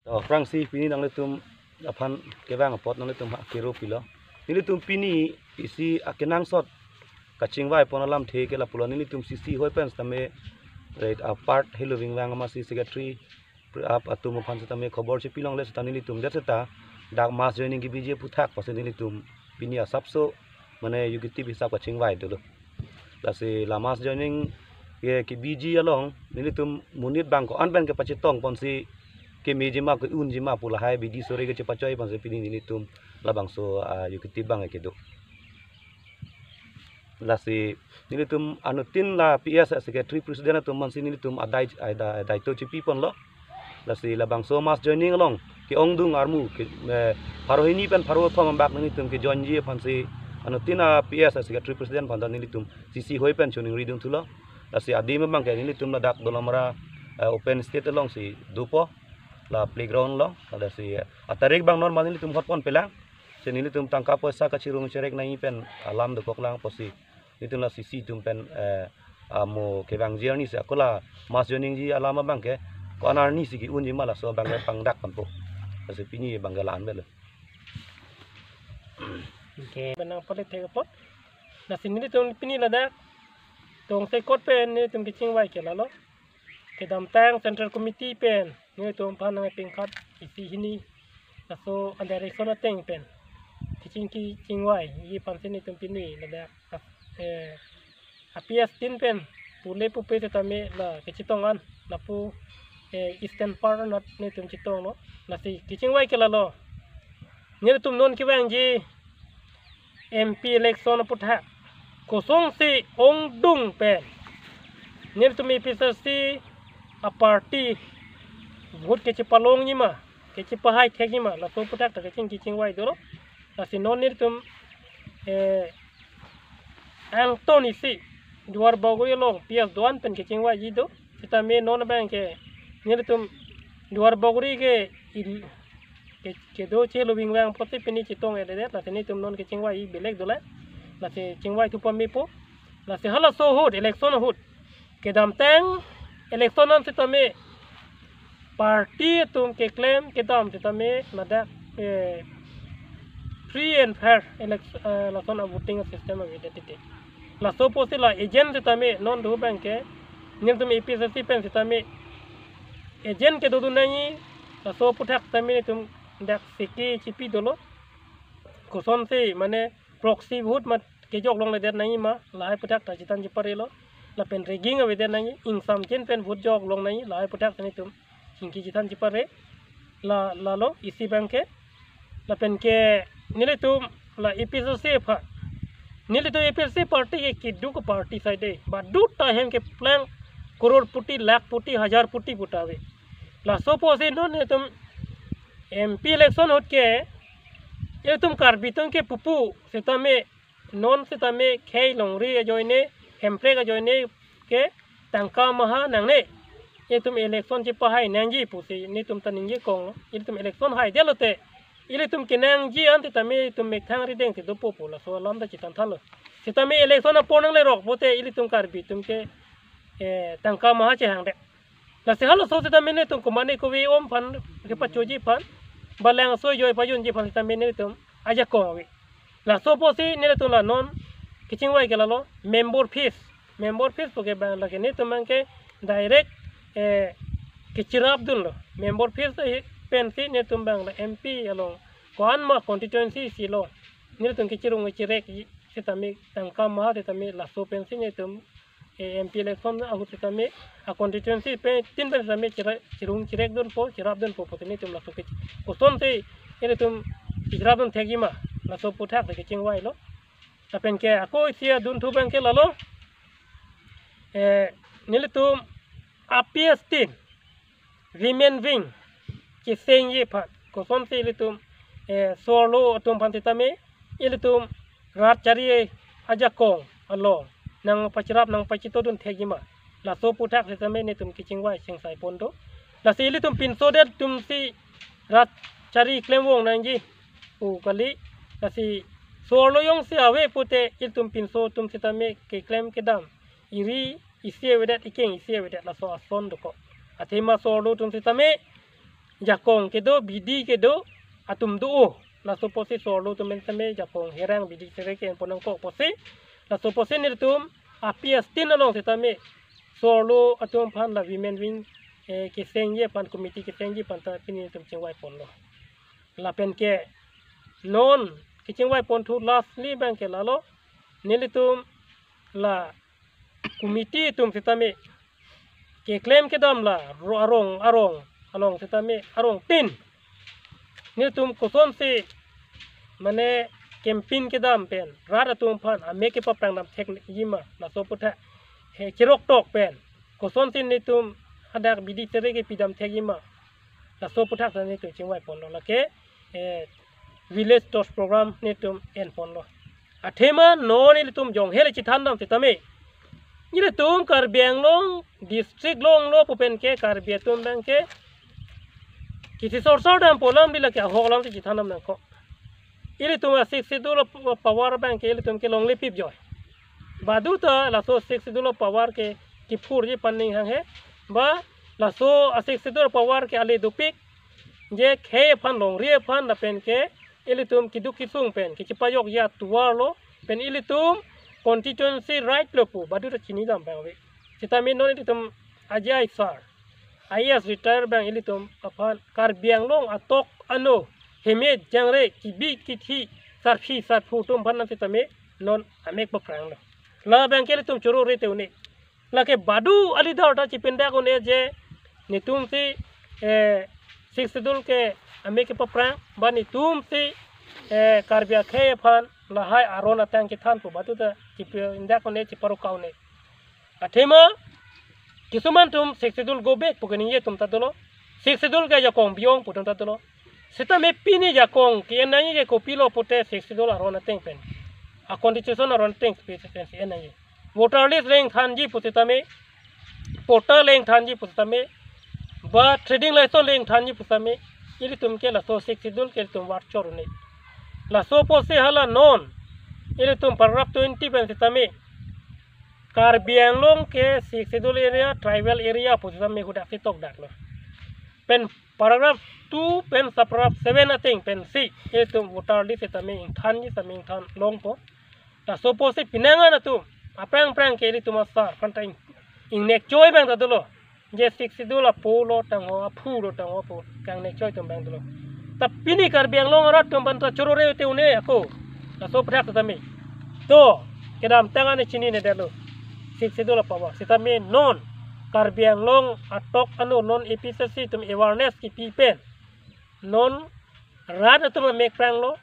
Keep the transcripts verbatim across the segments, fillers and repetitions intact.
To, aphrangsi pini nanglitum aphan kevang apot nanglitum ha kero pilo. Nelitum pini isi akenangsot kachingvai pon alamthe ke lapulo, nelitum C C hoi pen sitame, right, apart helo vingvang amatsi secretary ap atum aphan sitame khobor si pilongle seta nelitum det seta dak mass joining kebiji aphuthak pusi nelitum pini asapso mane U K T P hisap kachingvai dolo. Lasi la mass joining ke kebiji along nelitum monit bang ko-an pen kepachetong ponsi kemejima ke-unjima pu lahai bidi sore kechepachoi ponsi pini nelitum labangso, ah, U K T P bang kedo. Lasi nelitum anuttin la P S secretary president atum mansi nelitum adai, adai, adai to chipi ponlo. Lasi labangso mass joining along ke-ongdung armu ke, eh, pharo hini pen pharo thom ambak nelitum kejoinji aphansi anuttin a P S secretary president aphan ta nelitum C C hoi pen choningri dun thulo. Lasi adim abang ke nelitum ladak Dolamara, eh, open stage alongsi dopo la playground along. Lasi, eh, atarik bang normal nelitum hot ponpelang. Si nelitum tangka poisa kachirung cherek nangji pen alam dokoklang pusi nelitum la C C atum pen, eh, amo kevangji arnisi ako la mass joiningji alam abang ke ko-an arnisi ke-unjima laso abang ke pangdak ponpo. Lasi pini abang ke la-an avelo. Okay. Penang politik apot. Lasi nelitum pini ladak tongsekot pen nelitum kechingvai ke lalo. Kedamtang Central Committee pen nelitum aphan nangpingkhat isi hini laso a-direction ateng pen kachingki chingvaiji aphansi nelitum pini ladak, eh, a P S tin pen pule pupe sitame la kachetong an lapu, eh, Eastern part anat nelitum chetonglo. Lasi kechingvai ke lalo. Nelitum non kevangji M P election aphuthak kosonsi ongdung pen nelitum A P H L C a-party vote kechepalongjima, kechepahai thekjima, laso aphuthak ta kachingki chingvai dolo. Lasi non nelitum, eh, angton isi Duar Bagori along P S doan pen kechingvaiji do. Sitame non abang ke nelitum Duar Bagori ke il-, ke, kedo chelo vingvang apotsi pini chetong-ededet, lasi nelitum non kechingvai belek dolang. Lasi chingvai thu pamepo. Lasi halaso ahut, election ahut. Kedamtang election an sitame party atum keklem kedam sitame ladak, eh, free and fair election, eh, lason a-voting system avedet titi. Laso apotsi la agent sitame non do abang ke nelitum A P H L C pen sitame agent kedodun nangji, laso aphuthak sitame nelitum dak seke chipi dolo. Kosonsi mane proxy vote mat kejok longledet nangjima, lahai aphuthak ta chethan cheparelo. Lapen rigging avedet nangji, ingsamchin pen vote jok long nangji, lahai aphuthak ta nelitum chingki chethan chepare. La, lalo isi abang ke. Lapen ke nelitum la A P H L C aphan, nelitum A P H L C party ke keduk party side, badu ta hem keplang crore poti, lakh poti, hajar poti puta ave. Laso apotsi non nelitum M P election ahut ke, nelitum Karbi atum ke pupu sitame, non sitame khei longri ajoine, hemprek ajoine ke tangka maha nangne, nelitum election chepahai nangji pusi nelitum ta ningje konglo. Nelitum election haidetlo te, nelitum kenangji an sitame nelitum methang rideng si dopo pu laso alam ta chethan thanlo. Sitame election apor nanglerok pote nelitum Karbi atum ke, eh, tangka maha chehangdet. Lasi halaso sitame nelitum komatne kove-om aphan kepachoji aphan, ba lang asoi joi pajunji aphan sitame nelitum ajakong ave. Laso apotsi nelitum la non kechingvai ke lalo member fees. Member fees pu ke abang lake nelitum abang ke direct, eh, kecherap dunlo. Member fees pensi nelitum abang la M P along ko-an ma constituency si lo, nelitum kechirung kecherek sitame tangka maha sitame laso pensi nelitum, eh, M P election ahut sitame a-constituency pen tin pen sitame chira-, chirung cherek dunpo, cherap dunpo pusi nelitum laso ke kosonsi nelitum cherap dun thekjima, laso aphuthak ta kechingvailo. Lapen ke ako isi adunthu abang ke lalo, eh, nelitum a P S tin women wing kesengji aphan kosonsi ilitum, eh, so-arlo atum aphan sitame ilitum rat chari ajakong along nangpacherap nangpachito dun thekjima, laso aphuthak sitame nelitum kechingvai chingsai pon do. Lasi ilitum pinso det atumsi rat chari klem vong nangji pu kali. Lasi so-arlo jongsi ave pute ilitum pinso atum sitame keklem kedam iri isi avedet, ikeng isi avedet, laso ason dokok. Athema so-arlo atum sitame jakong kedo, bidi kedo atum do-o. Laso apotsi so-arlo atum pen sitame jakong herang bidi sere ke-enpon nangkok apotsi, laso apotsi nelitum api astin along sitame so-arlo atum aphan la women wing, eh, kesengji aphan, committee kesengji aphan ta pini nelitum chingvaiponlo. Lapen ke non kechingvaiponthu lastly abang ke lalo, nelitum la committee atum sitame keklem kedam la ro-, arong arong along sitame arong tin nelitum kosonsi mane campaign kedam pen rat atum aphan amek kepaphrang dam thekji ma, laso aputhak he cherok tok pen kosonsi nelitum hadak bidi sere kepi dam thekji ma, laso aputhak ta nelitum chingvaiponlo. Lake, eh, village torch program nelitum enponlo. Athema non ilitum jong hele chethan dam sitame, ilitum Karbi Anglong district longlo pu pen ke Karbi atum abang ke kisi sorsor dampo alam di, lake ahok alamsi chethan dam nangkok. Ilitum a Sixth Schedule of Power abang ke ilitum ke longle pip joi. Badu ta laso Sixth Schedule of Power ke kiphurji aphan ning hanghe, ba laso a Sixth Schedule of Power ke ale dopik, je khei aphan, longri aphan lapen ke ilitum keduk kesung pen kechepajokji atovar lo, pen ilitum constituency right lo pu badu ta chini dam abang ave. Sitame non ilitum Ajay sir, I A S retire abang ilitum aphan Karbi Anglong atok ano, heme jangre, kibi kithi, sarpi sarpo atum aphan nang sitame non amek paphranglo. La abang ke ilitum choro re te une. Lake badu a-leader ta chipindak un-e je netumsi, eh, Sixth Schedule ke amek kepaphrang, ba netumsi, eh, Karbi akhei aphan lahai aron ateng kethan pu badu ta chipindak un-e, chiparuka un-e. Athema kisuman atum Sixth Schedule go back pu keningje atum ta dolo. Sixth Schedule ke jakong bi-ong pu atum ta dolo. Sitame pini jakong ke-en nangji ke kopilo pute Sixth Schedule aron ateng pen, a constitution aron ateng pen si-en nangji. Voter list lengthanji pusitame, patta lengthanji pusitame, ba trading license lengthanji pusitame, ilitum ke laso Sixth Schedule ke ilitum var chor un-e. Laso apotsi hala non ilitum paragraph twenty pen sitame Karbi Anglong ke Sixth Schedule area, tribal area pusitame hadak si tokdaklo. Pen paragraph two pen subparagraph seven ateng pensi ilitum voter list sitame ingthanji sitame ingthan longpo. Laso apotsi penang an atum aphrang aphrang ke ilitum asar aphan ta ing-, ingnek choi abang ta dolo. Je Sixth Schedule apo lo tangho, aphu lo tangho pu kangnek choi atum abang dolo. Ta pini Karbi Anglong arat atum aphan ta choro re te une ako. Laso aputhak sitame, to, kedamtang an chinine detlo Sixth Schedule a-power. Sitame non Karbi Anglong atok ano non A P H L C atum awareness kipi pen non rat atum amek phranglo,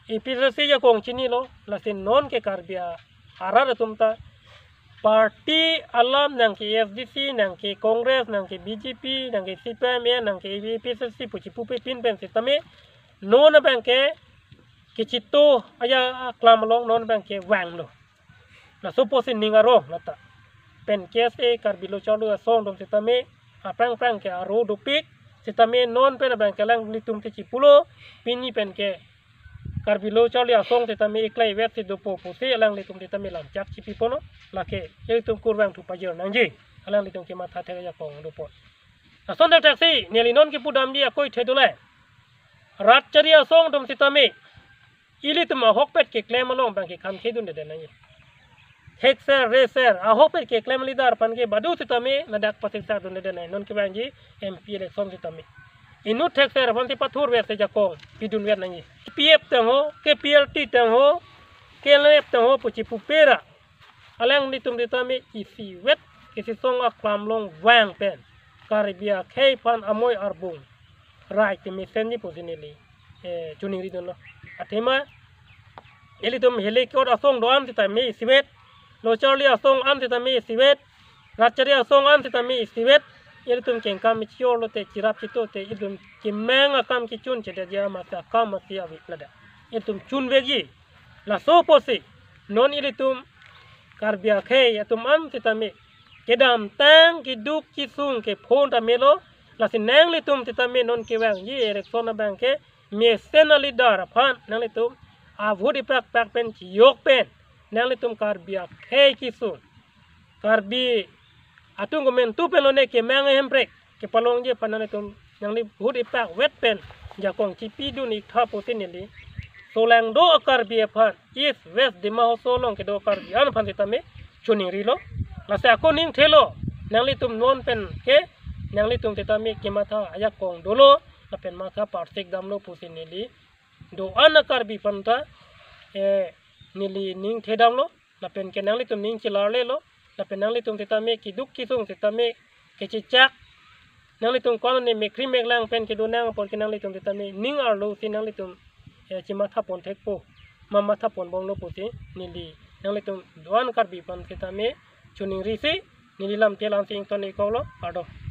A P H L C jakong chinilo, lasi non ke Karbi a-, arat atum ta party alam, nang ke A S D C, nang ke Congress, nang ke B J P, nang ke C P I M, nang ke A P H L C pu chipupe pin pen sitame non abang ke kechito aja aklam along non abang ke vanglo. Laso apotsi ning arong lata pen K S A Karbi Lo Charli Asong atum sitame aphrang aphrang ke aro dopik, sitame non pen abang ke alanglitum si chipulo, pini pen ke Karbi Lo Charli Asong sitame iklai vet si dopo pusi alanglitum sitame lamchak chipiponlo. Lake ilitum kurvangthu pajir nangji, alanglitum kematha thek ajakong dopo. Lason thakthak si neli non kepudamji akoi the dolang. Rat Chari Asong atum sitame ilitum ahokpet keklem along abang ke kham khedundedet nangji. Thekser reser ahokpet keklem a-leader aphan ke badu sitame ladak pasiksak dundedet nangji. Non kevangji M P election sitame inut thekser aphan si pathurvet si jakong pidunvet nangji. P F tangho, K P L T tangho, K L N F tangho pu chipupe ra alanglitum sitame isivet kesisong aklam along vang pen Karbi akhei aphan amoi arbung rai kemesenji pusi neli, eh, choningri dunlo. Athema ilitum Helicot Asong do-an sitame isivet, Lo Charli Asong an sitame isivet, Rat Chari Asong an sitame isivet, ilitum kengkam chior lote, chirap chito te, ilitum kemang akam kechun chedeja masa akam masi avi ladak ilitum chunvekji. Laso apotsi non ilitum Karbi akhei atum an sitame kedamtang keduk kesung kephon ta melo, lasi nanglitum sitame non kevangji election abang ke mesen a-leader aphan nanglitum avote iprak prak pen chiyok pen nanglitum Karbi akhei kesung, Karbi atum komantu pen lone kemang ahemprek kepalongji aphan nanglitum nangli vote ipak vet pen jakong chipidun iktha pusi neli solangdo a-Karbi aphan, East West Dima Hasao along kedo Karbi an aphan sitame choningrilo. Lasi ako ningthelo, nanglitum non pen ke nanglitum sitame kematha ajakong dolo, lapen matha parsik damlo pusi neli do-an a-Karbi aphanta, eh, neli ningthedamlo, lapen ke nanglitum ning chelarlelo, lapen nanglitum sitame keduk kesung sitame kechechak, nanglitum ko-an ne mekkri meklang pen kedo nang apot ke nanglitum sitame ning arlo si nanglitum, eh, chematha pon thekpo, ma matha pon bomlo pusi neli nanglitum do-an Karbi aphan sitame choningrisi neli lamthe la-ansi ington-ik koklo, kardom.